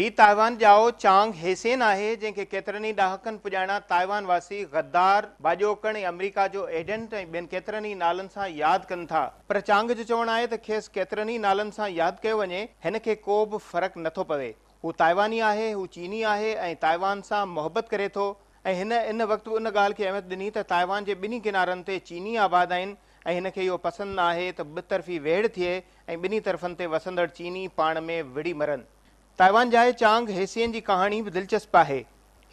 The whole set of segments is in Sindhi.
هي تائيوان ڄائو چانگ هيسين آهي، جنهن کي ڪيترن ئي ڏهاڪن پڄاڻان تائيوان واسي غدار، ڀاڄوڪڙ ۽ آمريڪا جو ايجنٽ ۽ ٻين ڪيترن ئي نالن سان ياد ڪن ٿا. پر چانگ جو چوڻ آهي ته کيس ڪيترن ئي نالن سان ياد ڪيو وڃي، هن کي ڪو به فرق نٿو پوي. هو تائيواني آهي، هو چيني آهي ۽ تائيوان سان محبت ڪري ٿو ۽ هن ان وقت به ان ڳالهه کي اهميت ڏني ته تائيوان جي ٻنهي ڪنارن تي چيني آباد آهن ۽ هن کي اهو پسند نه آهي ته ٻطرفي ويڙهه ٿئي ۽ ٻنهي طرفن تي وسندڙ چيني پاڻ ۾ وڙهي مرن. تائيوان ڄائي چانگ هيسين جي ڪهاڻي به دلچسپ آهي.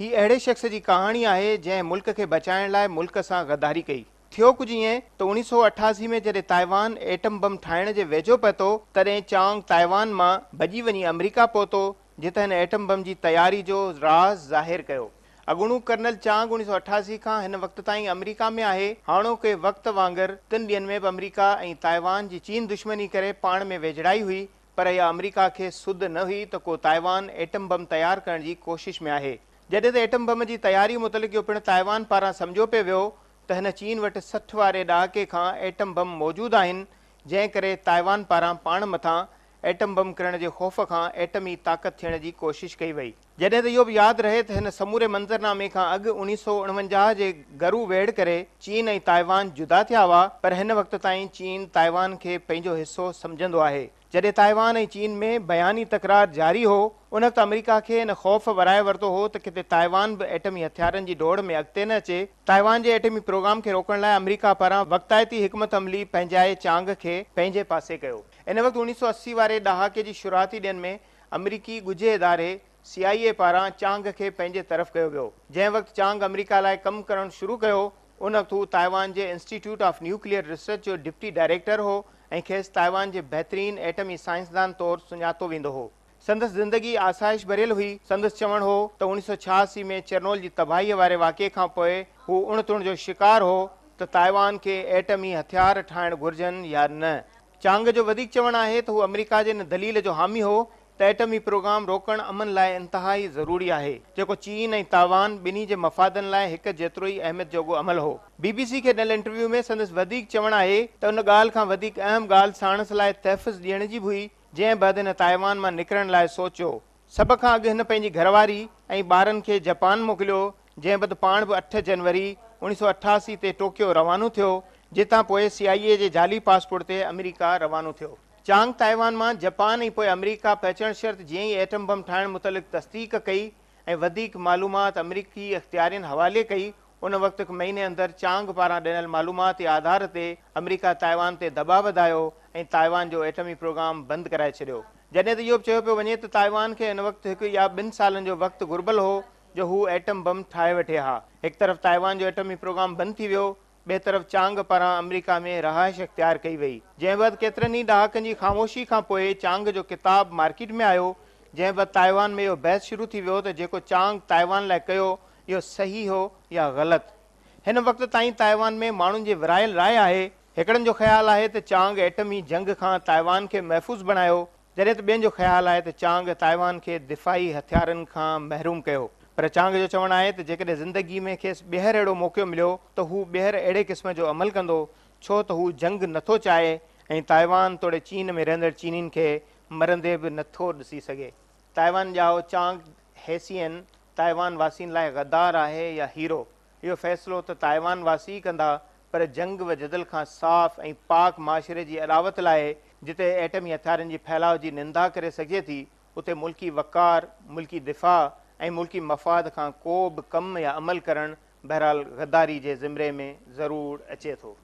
هي اهڙي شخص جي ڪهاڻي آهي جنهن ملڪ کي بچائڻ لاء ملڪ سان غداري ڪئي. ٿيو ڪجهه ائين ته 1988 ۾ جڏهن تائيوان ايٽم بم ٺاهڻ جي ويجهو پهتو تڏهن چانگ تائيوان مان ڀڄي وڃي آمريڪا پهتو جتي هن ايٽم بم جي تياري جو راز ظاهر ڪيو. اڳوڻو ڪرنل چانگ 1988 کان هن وقت تائين آمريڪا ۾ آهي. هاڻوڪي وقت وانگر تن ڏينهن ۾ به آمريڪا ۽ تائيوان جي چين دشمني ڪري پاڻ ۾ ويجهڙائي هئي پر اها آمريڪا کي سڌ نه هئي ته ڪو تائيوان ايٽم بم تيار ڪرڻ جي ڪوشش ۾ آهي. جڏهن ته ايٽم بم جي تياري متعلق اهو پڻ تائيوان پاران سمجهيو پئي ويو ته هن چين وٽ 60 واري ڏهاڪي کان ايٽم بم موجود آهن جنهن ڪري تائيوان پاران پاڻ مٿان ايٽم بم ڪرڻ جي خوف کان ايٽمي طاقت ٿيڻ جي ڪوشش ڪئي وئي. جڏهن ته اهو به ياد رهي ته هن سموري منظرنامي کان اڳ 1949 جي گهرو ويڙهه ڪري چين ۽ تائيوان جدا ٿيا هئا پر هن وقت تائين چين تائيوان کي پنهنجو حصو سمجهندو آهي. جڏهن تائيوان ۽ چين ۾ بياني تڪرار جاري هو، ان وقت آمريڪا کي ان خوف ورائي ورتو هو ته ڪٿي تائيوان به ايٽمي هٿيارن جي ڊوڙ ۾ اڳتي نه اچي. تائيوان جي ايٽمي پروگرام کي روڪڻ لاء آمريڪا پاران وقتائتي حڪمت عملي پنهنجائي چانگ کي پنهنجي پاسي ڪيو. ان وقت 1980 واري ڏهاڪي جي شروعاتي ڏينهن ۾ آمريڪي ڳجهي اداري سي آء اي پاران چانگ کي پنهنجي طرف ڪيو ويو. جنهن وقت چانگ آمريڪا لاء ڪم ڪرڻ شروع ڪيو، ان وقت هو تائيوان جي انسٽيٽيوٽ آف نيوڪليئر ريسرچ جو ڊپٽي ڊائريڪٽر هو ۽ کيس تائيوان جي بهترين ايٽمي سائنسدان طور سڃاتو ويندو هو. سندس زندگي آسائش ڀريل هئي. سندس چوڻ هو ته 1986 ۾ چرنول جي تباهيء واري واقعي کان پوء هو اڻ تڻ جو شڪار هو ته تائيوان کي ايٽمي هٿيار ٺاهڻ گهرجن يا نه. چانگ جو وڌيڪ چوڻ آهي ته هو آمريڪا جي ان دليل جو حامي هو ته ايٽمي پروگرام روڪڻ امن لاء انتهائي ضروري آهي، جيڪو چين ۽ تائيوان ٻنهي جي مفادن لاء هڪ جيترو ئي اهميت جوڳو عمل هو. بي بي سي کي ڏنل انٽرويو ۾ سندس وڌيڪ چوڻ آهي ته ان ڳالهه کان وڌيڪ اهم ڳالهه ساڻس لاء تحفظ ڏيڻ جي به هئي، جنهن بعد هن تائيوان مان نڪرڻ لاء سوچيو. سڀ کان اڳ هن پنهنجي گهرواري ۽ ٻارن کي جپان موڪليو، جنهن بعد پاڻ به 8 جنوري 1988 تي ٽوڪيو روانو ٿيو، جتان پوء سي آء اي جي جعلي پاسپورٽ تي آمريڪا روانو ٿيو. چانگ تائيوان مان جپان ۽ پوء آمريڪا پهچڻ شرط جيئن ئي ايٽم بم ٺاهڻ متعلق تصديق ڪئي ۽ وڌيڪ معلومات آمريڪي اختيارين حوالي ڪئي، ان وقت هڪ مهيني اندر چانگ پاران ڏنل معلومات جي آڌار تي آمريڪا تائيوان تي دٻاء وڌايو ۽ تائيوان جو ايٽمي پروگرام بند ڪرائي ڇڏيو. جڏهن ته اهو به چيو پيو وڃي ته تائيوان کي ان وقت هڪ يا ٻن سالن جو وقت گهربل هو جو هو ايٽم بم ٺاهي وٺي ها. هڪ طرف تائيوان جو ايٽمي پروگرام بند ٿي ويو ٻئي طرف چانگ پاران آمريڪا ۾ رهائش اختيار ڪئي وئي، جنهن بعد ڪيترن ئي ڏهاڪن جي خاموشي کان پوء چانگ جو ڪتاب مارڪيٽ ۾ آيو، جنهن بعد تائيوان ۾ اهو بحث شروع ٿي ويو ته جيڪو چانگ تائيوان لاء ڪيو اهو صحيح هو يا غلط. هن وقت تائين تائيوان ۾ ماڻهن جي ورهايل راء آهي، هڪڙن جو خيال آهي ته چانگ ايٽمي جنگ کان تائيوان کي محفوظ بڻايو، جڏهن ته ٻين جو خيال آهي ته چانگ تائيوان کي دفاعي هٿيارن کان محروم ڪيو. پر چانگ جو چوڻ آهي ته جيڪڏهن زندگي ۾ کيس ٻيهر اهڙو موقعو مليو ته هو ٻيهر اهڙي قسم جو عمل ڪندو ڇو ته هو جنگ نٿو چاهي ۽ تائيوان توڙي چين ۾ رهندڙ چينين کي مرندي به نٿو ڏسي سگهي. تائيوان ڄائو چانگ هيسين تائيوان واسين لاء غدار آهي يا هيرو؟ اهو فيصلو ته تائيوان واسي ئي ڪندا پر جنگ و جدل کان صاف ۽ پاڪ معاشري جي اڏاوت لاء جتي ايٽمي هٿيارن جي ڦهلاء جي نندا ڪري سگهجي ٿي اتي ملڪي وقار، ملڪي دفاع ۽ ملڪي مفاد کان ڪو به ڪم يا عمل ڪرڻ بهرحال غداري جي زمري ۾ ضرور اچي ٿو.